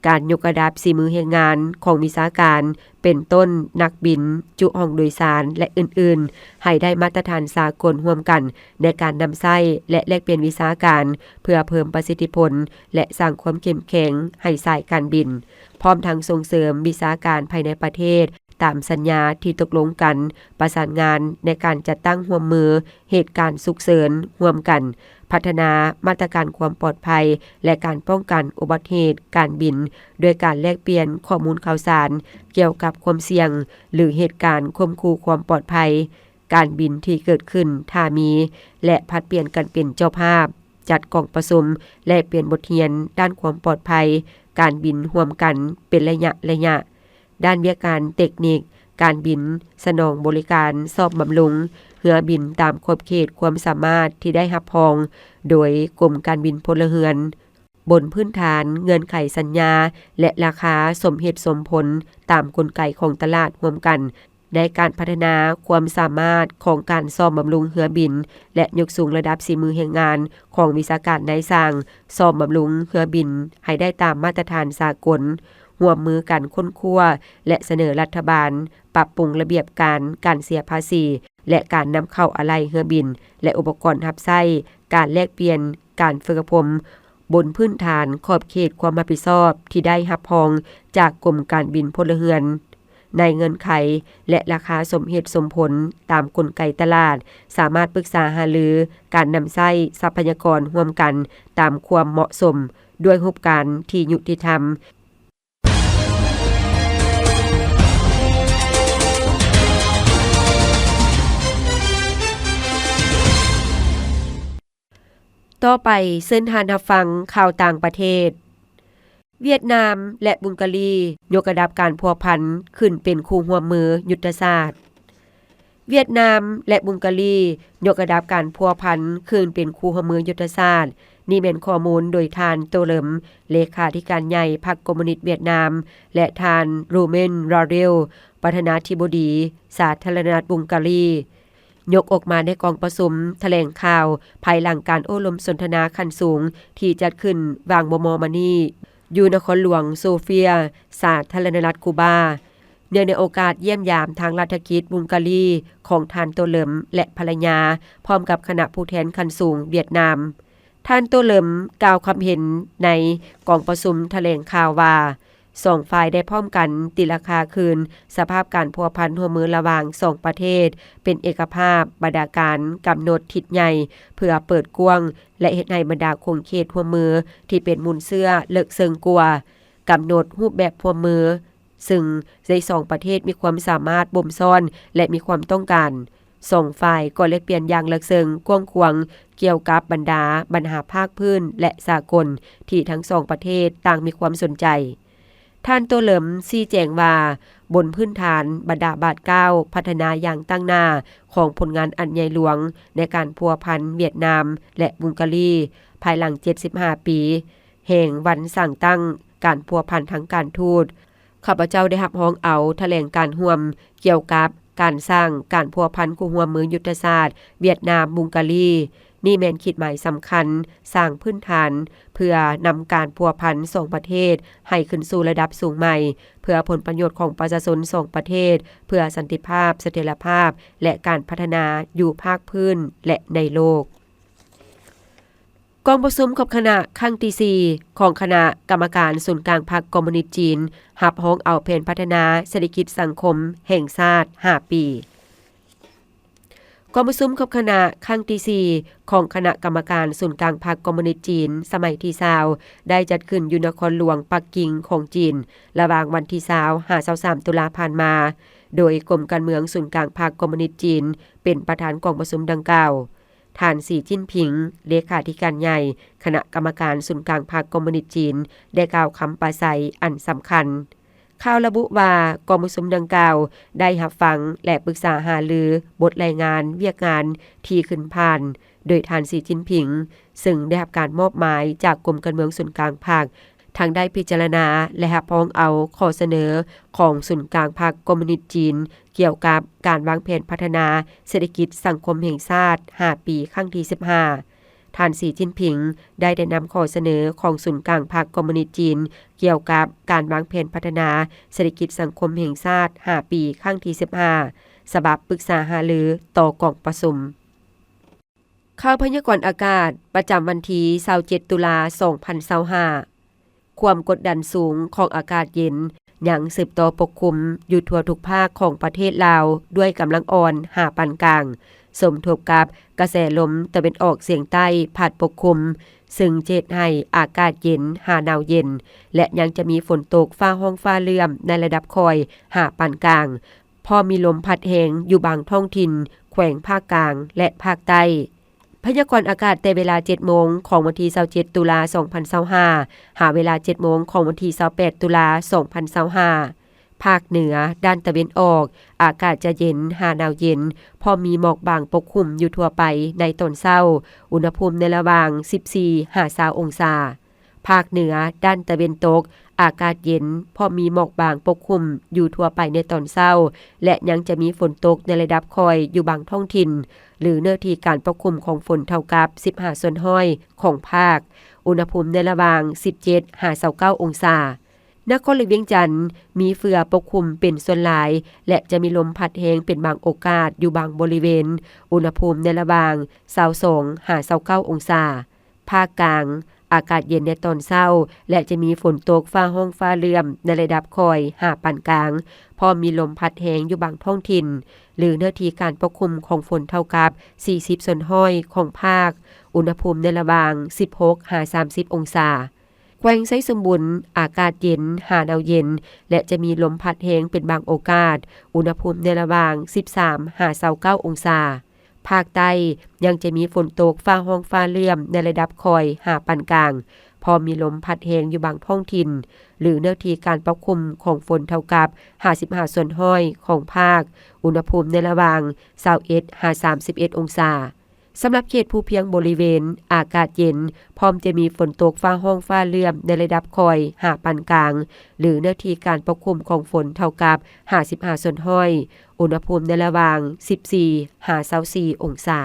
ການຍົກລະດັບສີມືແຮງງານຂອງວິຊາການ ເປັນຕົ້ນ ນັກບິນ, ຈຸຫ້ອງໂດຍສານ ແລະ ອື່ນໆ ໃຫ້ໄດ້ມາດຕະຖານສາກົນຮ່ວມກັນ ໃນການນຳໃຊ້ ແລະ ແລກປ່ຽນວິຊາການ ເພື່ອເພີ່ມປະສິດທິຜົນ ແລະ ສ້າງຄວາມເຂັ້ມແຂງໃຫ້ສາຍການບິນ, ພ້ອມທັງສົ່ງເສີມວິຊາການພາຍໃນປະເທດ ຕາມສັນຍາທີ່ຕົກລົງກັນ, ປະສານງານໃນການຈັດຕັ້ງຮ່ວມມືເຫດການສຸກເສີນຮ່ວມກັນ, ພັດທະນາມາດຕະການຄວາມປອດໄພ ແລະ ການປ້ອງກັນອຸບັດເຫດການບິນ ດ້ວຍການແລກປ່ຽນຂໍ້ມູນຂ່າວສານກ່ຽວກັບຄວາມສ່ຽງ ຫຼື ເຫດການຂົ່ມຂູ່ຄວາມປອດໄພການບິນທີ່ເກີດຂຶ້ນຖ້າມີ ແລະ ຜັດປ່ຽນກັນເປັນເຈົ້າພາບ ຈັດກອງປະຊຸມແລກປ່ຽນບົດຮຽນດ້ານຄວາມປອດໄພການບິນຮ່ວມກັນເປັນໄລຍະໆ. ດ້ານວຽກງານເຕັກນິກການບິນ ສະໜອງບໍລິການ ສ້ອມບຳລຸງເຮືອບິນຕາມຂອບເຂດຄວາມສາມາດທີ່ໄດ້ຮັບຮອງໂດຍກົມການບິນພົນລະເຮືອນ ບົນພື້ນຖານເງື່ອນໄຂສັນຍາ ແລະ ລາຄາສົມເຫດສົມຜົນຕາມກົນໄກຂອງຕະຫຼາດຮ່ວມກັນ ໃນການພັດທະນາຄວາມສາມາດຂອງການສ້ອມບຳລຸງເຮືອບິນ ແລະ ຍົກສູງລະດັບສີມືແຮງງານຂອງວິຊາການນາຍຊ່າງ ສ້ອມບຳລຸງເຮືອບິນໃຫ້ໄດ້ຕາມມາດຕະຖານສາກົນ, ຮ່ວມມືກັນຄົ້ນຄວ້າ ແລະ ສະເໜີລັດຖະບານປັບປຸງລະບຽບການ ການເສຍພາສີ ແລະ ການນຳເຂົ້າອາໄຫຼ່ເຮືອບິນ ແລະ ອຸປະກອນຮັບໃຊ້, ການແລກປ່ຽນ, ການຝຶກອົບຮົມ ບົນພື້ນຖານຂອບເຂດຄວາມຮັບຜິດຊອບທີ່ໄດ້ຮັບຮອງຈາກກົມການບິນພົນລະເຮືອນ ໃນເງື່ອນໄຂ ແລະ ລາຄາສົມເຫດສົມຜົນຕາມກົນໄກຕະຫຼາດ, ສາມາດປຶກສາຫາລືການນຳໃຊ້ຊັບພະຍາກອນຮ່ວມກັນຕາມຄວາມເໝາະສົມ ດ້ວຍຮູບການທີ່ຍຸຕິທຳ. ຕໍ່ໄປເຊີນທ່ານຮັບຟັງຂ່າວຕ່າງປະເທດ. ຫວຽດນາມ ແລະ ບຸງກາລີ ຍົກລະດັບການພົວພັນຂຶ້ນເປັນຄູ່ຮ່ວມມືຍຸດທະສາດ. ຫວຽດນາມ ແລະ ບຸງກາລີ ຍົກລະດັບການພົວພັນຂຶ້ນເປັນຄູ່ຮ່ວມມືຍຸດທະສາດ. ນີ້ແມ່ນຂໍ້ມູນໂດຍທ່ານ ໂຕເລິມ ເລຂາທິການໃຫຍ່ພັກຄອມມູນິດຫວຽດນາມ ແລະ ທ່ານ ຣູເມັນ ຣາເຣວ ປະທານາທິບໍດີສາທາລະນະລັດບຸງກາລີ ຍົກອອກມາໃນກອງປະຊຸມຖະແຫຼງຂ່າວ ພາຍຫຼັງການໂອ້ລົມສົນທະນາຂັ້ນສູງທີ່ຈັດຂຶ້ນຫວ່າງມໍ່ໆມານີ້ ຢູ່ນະຄອນຫຼວງໂຊເຟຍ ສາທາລະນະລັດກູບາ. ເນື່ອງໃນໂອກາດຢ້ຽມຢາມທາງລັດຖະກິດບຸງກາລີຂອງທ່ານໂຕເຫຼີມ ແລະ ພັນລະຍາ ພ້ອມກັບຄະນະຜູ້ແທນຂັ້ນສູງຫວຽດນາມ, ທ່ານໂຕເຫຼີມກ່າວຄຳເຫັນໃນກອງປະຊຸມຖະແຫຼງຂ່າວວ່າ ສອງຝ່າຍໄດ້ພ້ອມກັນຕີລາຄາຄືນສະພາບການພົວພັນຮ່ວມມືລະຫວ່າງສອງປະເທດເປັນເອກະພາບ, ບັນດາການກຳນົດທິດໃຫຍ່ເພື່ອເປີດກວ້າງ ແລະ ເຮັດໃຫ້ບັນດາຂົງເຂດຮ່ວມມືທີ່ເປັນມູນເຊື້ອເລິກເຊິ່ງກວ່າ, ກຳນົດຮູບແບບຮ່ວມມື ຊຶ່ງໃນສອງປະເທດມີຄວາມສາມາດບົ່ມຊ້ອນ ແລະ ມີຄວາມຕ້ອງການ. ສອງຝ່າຍກໍແລກປ່ຽນຢ່າງເລິກເຊິ່ງກວ້າງຂວາງກ່ຽວກັບບັນດາບັນຫາພາກພື້ນ ແລະ ສາກົນທີ່ທັງສອງປະເທດຕ່າງມີຄວາມສົນໃຈ. ທ່ານໂຕເຫຼີມຊີ້ແຈງວ່າ ບົນພື້ນຖານບັນດາບາດກ້າວພັດທະນາຢ່າງຕັ້ງໜ້າຂອງຜົນງານອັນໃຫຍ່ຫຼວງໃນການພົວພັນຫວຽດນາມ ແລະ ບຸງກາລີ ພາຍຫຼັງເຈັດສິບຫ້າປີແຫ່ງວັນສ້າງຕັ້ງການພົວພັນທາງການທູດ, ຂ້າພະເຈົ້າໄດ້ຮັບຮອງເອົາຖະແຫຼງການຮ່ວມກ່ຽວກັບການສ້າງການພົວພັນຄູ່ຮ່ວມມືຍຸດທະສາດຫວຽດນາມ-ບຸງກາລີ. ນີ້ແມ່ນຂີດໝາຍສຳຄັນສ້າງພື້ນຖານເພື່ອນຳການພົວພັນສອງປະເທດໃຫ້ຂຶ້ນສູ່ລະດັບສູງໃໝ່ ເພື່ອຜົນປະໂຫຍດຂອງປະຊາຊົນສອງປະເທດ, ເພື່ອສັນຕິພາບ, ສະຖຽນລະພາບ ແລະ ການພັດທະນາຢູ່ພາກພື້ນ ແລະ ໃນໂລກ. ກອງປະຊຸມຄົບຄະນະຄັ້ງທີສີ່ ຂອງຄະນະກຳມະການສູນກາງພັກຄອມມູນິດຈີນ ຮັບຮອງເອົາແຜນພັດທະນາເສດຖະກິດສັງຄົມແຫ່ງຊາດຫ້າປີ. ກອງປະຊຸມຄົບຄະນະຄັ້ງທີສີ່ ຂອງຄະນະກຳມະການສູນກາງພັກຄອມມູນິດຈີນ ສະໄໝທີຊາວ ໄດ້ຈັດຂຶ້ນຢູ່ນະຄອນຫຼວງປັກກິ່ງຂອງຈີນ ລະຫວ່າງວັນທີຊາວ ຫາ ຊາວສາມ ຕຸລາຜ່ານມາ, ໂດຍກົມການເມືອງສູນກາງພັກຄອມມູນິດຈີນ ເປັນປະທານກອງປະຊຸມດັ່ງກ່າວ. ທ່ານ ສີ ຈິ້ນຜິງ ເລຂາທິການໃຫຍ່ຄະນະກຳມະການສູນກາງພັກຄອມມູນິດຈີນ ໄດ້ກ່າວຄຳປາໄສອັນສຳຄັນ. ຂ່າວລະບຸວ່າ ກອງປະຊຸມດັ່ງກ່າວໄດ້ຮັບຟັງ ແລະ ປຶກສາຫາລືບົດລາຍງານວຽກງານທີ່ຂຶ້ນຜ່ານໂດຍທ່ານ ສີ ຈິ້ນຜິງ, ເຊິ່ງໄດ້ຮັບການມອບໝາຍຈາກກົມການເມືອງສູນກາງພັກ, ທັງໄດ້ພິຈາລະນາ ແລະ ຮັບຮອງເອົາຂໍ້ສະເໜີຂອງສູນກາງພັກຄອມມູນິດຈີນ ກ່ຽວກັບການວາງແຜນພັດທະນາເສດຖະກິດສັງຄົມແຫ່ງຊາດຫ້າປີ ຄັ້ງທີສິບຫ້າ. ທ່ານ ສີ ຈິ້ນຜິງ ໄດ້ແນະນຳຂໍ້ສະເໜີຂອງສູນກາງພັກຄອມມູນິດຈີນ ກ່ຽວກັບການວາງແຜນພັດທະນາເສດຖະກິດສັງຄົມແຫ່ງຊາດຫ້າປີ ຄັ້ງທີສິບຫ້າ ສະບັບປຶກສາຫາລືຕໍ່ກອງປະຊຸມ. ຂ່າວພະຍາກອນອາກາດປະຈຳວັນທີຊາວເຈັດ ຕຸລາ ສອງພັນຊາວຫ້າ. ຄວາມກົດດັນສູງຂອງອາກາດເຢັນຍັງສືບຕໍ່ປົກຄຸມຢູ່ທົ່ວທຸກພາກຂອງປະເທດລາວດ້ວຍກຳລັງອ່ອນຫາປານກາງ, ສົມທົບກັບກະແສລົມຕາເວັນອອກສຽງໃຕ້ພັດປົກຄຸມ, ເຊິ່ງຈະເຮັດໃຫ້ອາກາດເຢັນຫາໜາວເຢັນ ແລະ ຍັງຈະມີຝົນຕົກຟ້າຮ້ອງຟ້າເຫຼື້ອມໃນລະດັບຄ່ອຍຫາປານກາງ, ພ້ອມມີລົມພັດແຮງຢູ່ບາງທ້ອງຖິ່ນແຂວງພາກກາງ ແລະ ພາກໃຕ້. ພະຍາກອນອາກາດແຕ່ເວລາເຈັດໂມງຂອງວັນທີຊາວເຈັດ ຕຸລາ ສອງພັນຊາວຫ້າ ຫາເວລາເຈັດໂມງຂອງວັນທີຊາວແປດ ຕຸລາ ສອງພັນຊາວຫ້າ. ພາກເໜືອດ້ານຕາເວັນອອກ ອາກາດຈະເຢັນຫາໜາວເຢັນ, ພ້ອມມີໝອກບາງປົກຄຸມຢູ່ທົ່ວໄປໃນຕອນເຊົ້າ, ອຸນຫະພູມໃນລະຫວ່າງສິບສີ່ຫາຊາວອົງສາ. ພາກເໜືອດ້ານຕາເວັນຕົກ ອາກາດເຢັນ, ພ້ອມມີໝອກບາງປົກຄຸມຢູ່ທົ່ວໄປໃນຕອນເຊົ້າ ແລະ ຍັງຈະມີຝົນຕົກໃນລະດັບຄ່ອຍຢູ່ບາງທ້ອງຖິ່ນ ຫຼື ເນື້ອທີ່ການປົກຄຸມຂອງຝົນເທົ່າກັບສິບຫ້າສ່ວນຮ້ອຍຂອງພາກ, ອຸນຫະພູມໃນລະຫວ່າງສິບເຈັດຫາຊາວເກົ້າອົງສາ. ນະຄອນຫຼວງວຽງຈັນມີເຝືອປົກຄຸມເປັນສ່ວນຫຼາຍ ແລະ ຈະມີລົມພັດແຮງເປັນບາງໂອກາດຢູ່ບາງບໍລິເວນ, ອຸນຫະພູມໃນລະຫວ່າງຊາວສອງຫາຊາວເກົ້າອົງສາ. ພາກກາງ ອາກາດເຢັນໃນຕອນເຊົ້າ ແລະ ຈະມີຝົນຕົກຟ້າຮ້ອງຟ້າເຫຼື້ອມໃນລະດັບຄ່ອຍຫາປານກາງ, ພ້ອມມີລົມພັດແຮງຢູ່ບາງທ້ອງຖິ່ນ ຫຼື ເນື້ອທີ່ການປົກຄຸມຂອງຝົນເທົ່າກັບສີ່ສິບສ່ວນຮ້ອຍຂອງພາກ, ອຸນຫະພູມໃນລະຫວ່າງສິບຫົກຫາສາມສິບອົງສາ. ແຂວງໄຊສົມບູນ ອາກາດເຢັນຫາໜາວເຢັນ ແລະ ຈະມີລົມພັດແຮງເປັນບາງໂອກາດ, ອຸນຫະພູມໃນລະຫວ່າງສິບສາມຫາຊາວເກົ້າອົງສາ. ພາກໃຕ້ຍັງຈະມີຝົນຕົກຟ້າຮ້ອງຟ້າເຫຼື້ອມໃນລະດັບຄ່ອຍຫາປານກາງ, ພ້ອມມີລົມພັດແຮງຢູ່ບາງທ້ອງຖິ່ນ ຫຼື ເນື້ອທີ່ການປົກຄຸມຂອງຝົນເທົ່າກັບຫ້າສິບຫ້າສ່ວນຮ້ອຍຂອງພາກ, ອຸນຫະພູມໃນລະຫວ່າງຊາວເອັດຫາສາມສິບເອັດອົງສາ. ສຳລັບເຂດພູພຽງບໍລິເວນ ອາກາດເຢັນ ພ້ອມຈະມີຝົນຕົກຟ້າຮ້ອງຟ້າເຫຼື້ອມໃນລະດັບຄ່ອຍຫາປານກາງ ຫຼືເນື້ອທີ່ການປົກຄຸມຂອງຝົນເທົ່າກັບຫ້າສິບຫ້າສ່ວນຮ້ອຍ, ອຸນຫະພູມໃນລະຫວ່າງສິບສີ່ຫາຊາວສີ່ອົງສາ.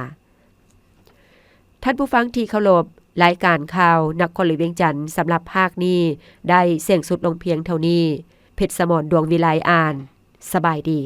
ທ່ານຜູ້ຟັງທີ່ເຄົາລົບ, ລາຍການຂ່າວນະຄອນຫຼວງວຽງຈັນສຳລັບພາກນີ້ໄດ້ສິ້ນສຸດລົງພຽງເທົ່ານີ້. ເພັດສະໝອນ ດວງວິໄລ ອ່ານ. ສະບາຍດີ.